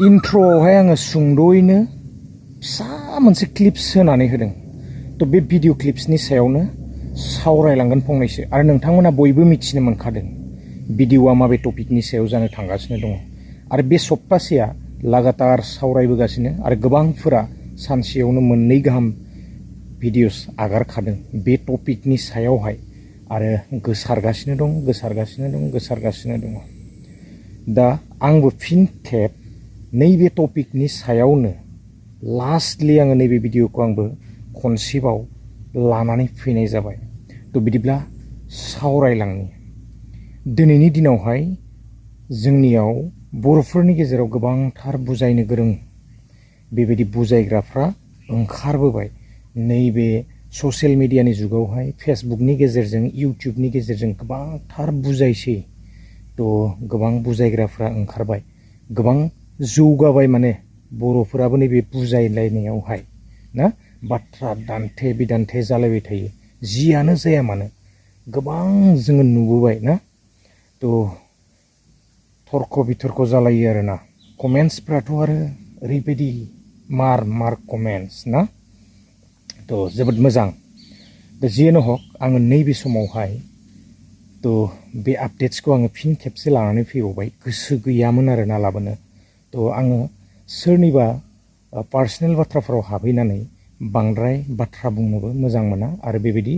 इन्ट्र'आवहाय आङो सुंद'यैनो फिसा मोनसे क्लिप्स होनानै होदों। थ' बे भिडिअ क्लिप्सनि सायावनो सावरायलांगोन फंनैसो आरो नोंथांमोना बयबो मिथिनो मोनखादों भिडिअआ माबे टपिकनि सायाव जानो थांगासिनो दङ आरो बे सप्तासेया लागातार सावरायबोगासिनो आरो गोबांफोरा सानसेयावनो मोननै गाहाम भिडिअस आगारखादों बे टपिकनि सायावहाय आरो गोसारगासिनो दं। दा आंबो फिन खेब नैबे टपिकनि सायावनो लास्टलि आङो नैबे भिडिअखौ आंबो खनसेबाव लानानै फैनाय जाबाय। थ' बिदिब्ला सावरायलांनि। दिनैनि दिनावहाय जोंनियाव बर'फोरनि गेजेराव गोबांथार बुजायनो गोरों बेबायदि बुजायग्राफ्रा ओंखारबोबाय। नैबे ससियेल मिडियानि जुगावहाय फेसबुकनि गेजेरजों इउटिउबनि गेजेरजों गोबांथार बुजायसै। थ' गोबां बुजायग्राफ्रा ओंखारबाय, गोबां जौगाबाय माने बर'फोराबो नैबे बुजायलायनायावहाय ना बाथ्रा दान्थे बिदान्थे जालायबाय थायो। जियानो जाया मानो गोबां जोङो नुबोबाय ना। थ' थर्क बिथर्क जालायो आरोना। कमेन्टसफ्राथ' आरो ओरैबायदि मार कमेन्टस ना। थ' जोबोद मोजां। दा जियानो हक आङो नैबे समावहाय थ' बे आपडेट्सखौ आङो फिन खेबसे लानानै फैबावबाय। गोसो गैयामोन आरोना लाबोनो। थ' आङो सोरनिबा पार्सनेल बाथ्राफोराव हाबहैनानै बांद्राय बाथ्रा बुंनोबो मोजां मोना आरो बेबायदि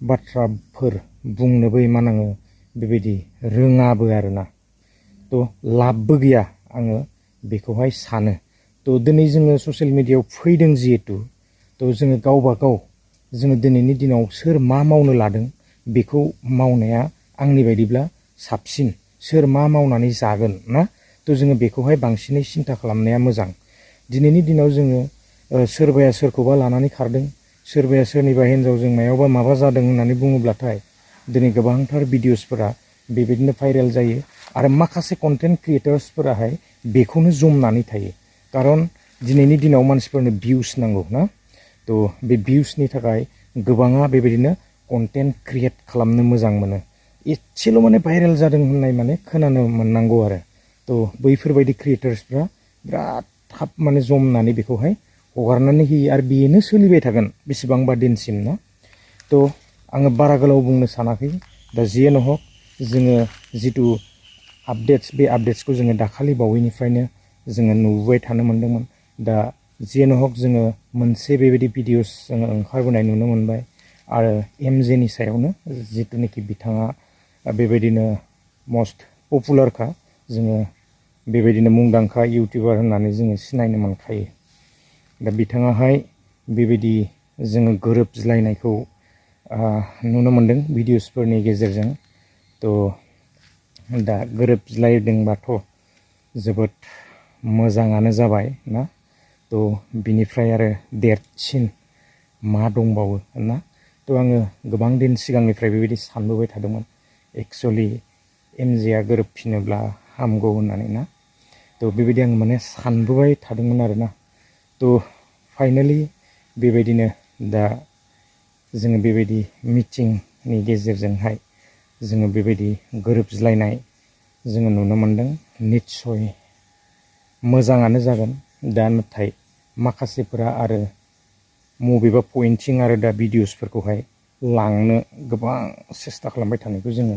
बाथ्राफोर बुंनोबो इमान आङो बेबायदि रोङाबो आरोना। थ' लाबबो गैया आङो बेखौहाय सानो। थ' दिनै जोङो ससियेल मिडियायाव फैदों जिहेतु थ' जोङो गावबा गाव जोङो दिनैनि दिनाव सोर मा मावनो लादों बेखौ मावनाया आंनि बायदिब्ला साबसिन। सोर मा मावनानै जागोन ना थ' जोङो बेखौहाय बांसिनै सिन्था खालामनाया मोजां। दिनैनि दिनाव जोङो सोरबाया सोरखौबा लानानै खारदों, सोरबाया सोरनिबा हिन्जावजों मायावबा माबा जादों होननानै बुङोब्लाथाय दिनै गोबांथार भिडिअसफोरा बेबायदिनो भाइरेल जायो आरो माखासे कन्टेन्ट क्रिएटर्सफोराहाय बेखौनो जमनानै थायो। खारन दिनैनि दिनाव मानसिफोरनो भिउस नांगौ ना। थ' बे भिउसनि थाखाय गोबाङा बेबायदिनो कन्टेन्ट क्रिएट खालामनो मोजां मोनो। एसेल' माने भाइरेल जादों होननाय माने खोनानो मोननांगौ आरो। थ' बैफोरबायदि क्रिएटर्सफ्रा बिराद थाब माने जमनानै बेखौहाय हगारनानै होयो आरो बेनो सोलिबाय थागोन बेसेबांबा दिनसिम ना। थ' आङो बारा गोलाव बुंनो सानाखै। दा जियानो हक जोङो जिथु आपडेट्स बे आपडेट्सखौ जोङो दाखालि बावैनिफ्रायनो जोङो नुबोबाय थानो मोन्दोंमोन। दा जियानो हक जोङो मोनसे बेबायदि भिडिअस जोङो ओंखारबोनाय नुनो मोनबाय आरो एमजेनि सायावनो जिथुनाखि बिथाङा बेबायदिनो मस्ट पपुलारखा, जोङो बेबायदिनो मुंदांखा इउटिउबार होननानै जोङो सिनायनो मोनखायो। दा बिथाङाहाय बेबायदि जोङो गोरोबज्लायनायखौ नुनो मोनदों भिडिअसफोरनि गेजेरजों। थ' दा गोरोबज्लायदोंबाथ' जोबोद मोजाङानो जाबाय ना। थ' बिनिफ्राय आरो देरसिन मा दंबावो ना। थ' आङो गोबां दिन सिगांनिफ्राय बेबायदि सानबोबाय थादोंमोन एक्सुवेलि एमजेआ गोरोबफिनोब्ला हामगौ होननानै ना। थ' बेबायदि आं माने सानबोबाय थादोंमोन आरोना। थ' फाइनालि बेबायदिनो दा जोङो बेबायदि मिटिंनि गेजेरजोंहाय जोङो बेबायदि गोरोबज्लायनाय जोङो नुनो मोनदों। निस्सय मोजाङानो जागोन। दा नाथाय माखासेफोरा आरो मबेबा पइन्टथिं आरो दा भिडिअसफोरखौहाय लांनो गोबां सेस्था खालामबाय थानायखौ जोङो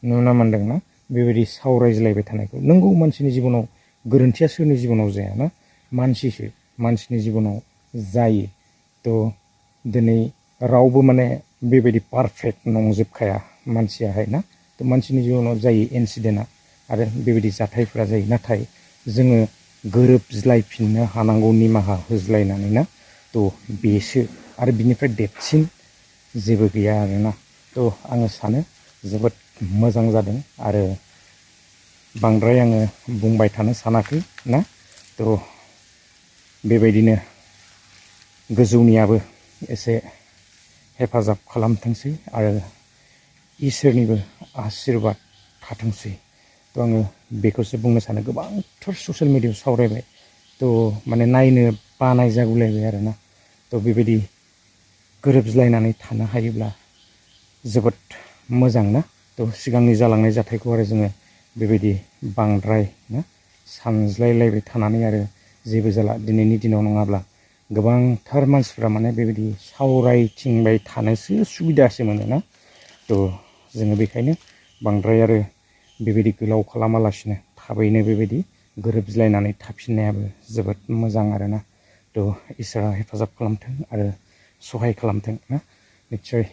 नुनो मोनदोंना। बेबायदि सावरायज्लायबाय थानायखौ। नंगौ मानसिनि जिबनाव गोरोन्थिया सोरनि जिबनाव जायाना, मानसिसो मानसिनि जिबनाव जायो। थ' दिनै रावबो माने बेबायदि पारफेक्ट नंजोबखाया मानसियाहाय ना। थ' मानसिनि जिबनाव जायो इनसिडेन्टआ आरो बेबायदि जाथायफोरा जायो। नाथाय जोङो गोरोबज्लायफिननो हानांगौ निमाहा होज्लायनानै ना। थ' बेसो आरो बिनिफ्राय देरसिन जेबो गैया आरोना। थ' आङो सानो जोबोद मोजां जादों आरो बांद्राय आङो बुंबाय थानो सानाखै ना। थ' बेबायदिनो गोजौनियाबो एसे हेफाजाब खालामथोंसै आरो इसोरनिबो आशिर्बाद थाथोंसै। थ' आङो बेखौसो बुंनो सानो। गोबांथार ससियेल मिडियायाव सावरायबाय। थ' माने नायनो बानाय जागुलायबाय आरोना। थ' बेबायदि गोरोबज्लायनानै थानो हायोब्ला जोबोद मोजां ना। थ' सिगांनि जालांनाय जाथायखौ आरो जोङो बेबायदि बांद्राय ना सानज्लायलायबाय थानानै आरो जेबो जाला दिनैनि दिनाव नङाब्ला गोबांथार मानसिफ्रा माने बेबायदि सावरायथिंबाय थानोसो सुबिदासो मोनोना थ' जोङो बेखायनो बांद्राय आरो बेबायदि गोलाव खालामालासिनो थाबैनो बेबायदि गोरोबज्लायनानै थाफिननायाबो जोबोद मोजां आरोना थ' इसोरा हेफाजाब खालामथों आरो सहाय खालामथों ना निस्सय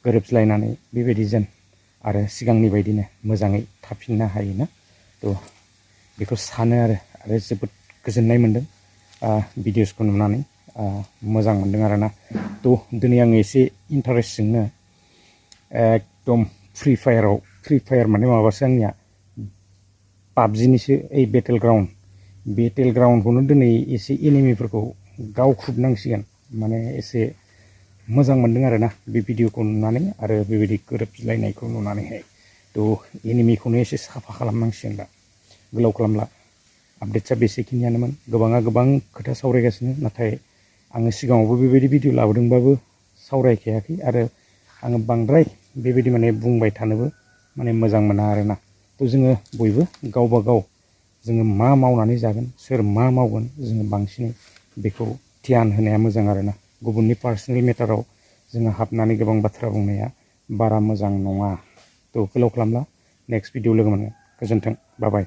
गोरोबज्लायनानै बेबायदि जेन आरो सिगांनि बायदिनो मोजाङै थाफिननो हायोना थ' बेखौ सानो आरो जोबोद गोजोननाय मोन्दों भिडिअसखौ नुनानै मोजां मोन्दों आरोना थ' दिनै आङो एसे इन्टारेस्टजोंनो एकदम फ्रि फायार माने माबासो आंनिया पाबजिनिसो ओइ बेटेल ग्राउन्डखौनो दिनै एसे एनिमिफोरखौ गावख्रुबनांसिगोन माने एसे मोजां मोन्दों आरोना बे भिडिअखौ नुनानै आरो बेबायदि गोरोबज्लायनायखौ नुनानैहाय थ' एनिमिखौनो एसे साफा खालामनांसिगोन दा गोलाव खालामला आपडेट्सआ बेसेखिनियानोमोन गोबाङा गोबां खोथा सावरायगासिनो नाथाय आङो सिगाङावबो बेबायदि भिडिअ लाबोदोंबाबो सावरायखायाखै आरो आङो बांद्राय बेबायदि माने बुंबाय थानोबो माने मोजां मोना आरोना थ' जोङो बयबो गावबा गाव जोङो मा मावनानै जागोन सोर मा मावगोन जोङो बांसिनै बेखौ ध्यान होनाया मोजां आरोना गुबुननि पार्सनेल मेटाराव जोङो हाबनानै गोबां बाथ्रा बुंनाया बारा मोजां नङा थ' गोलाव खालामला नेक्स्ट भिडिअ लोगो मोनगोन गोजोन्थों बाय बाय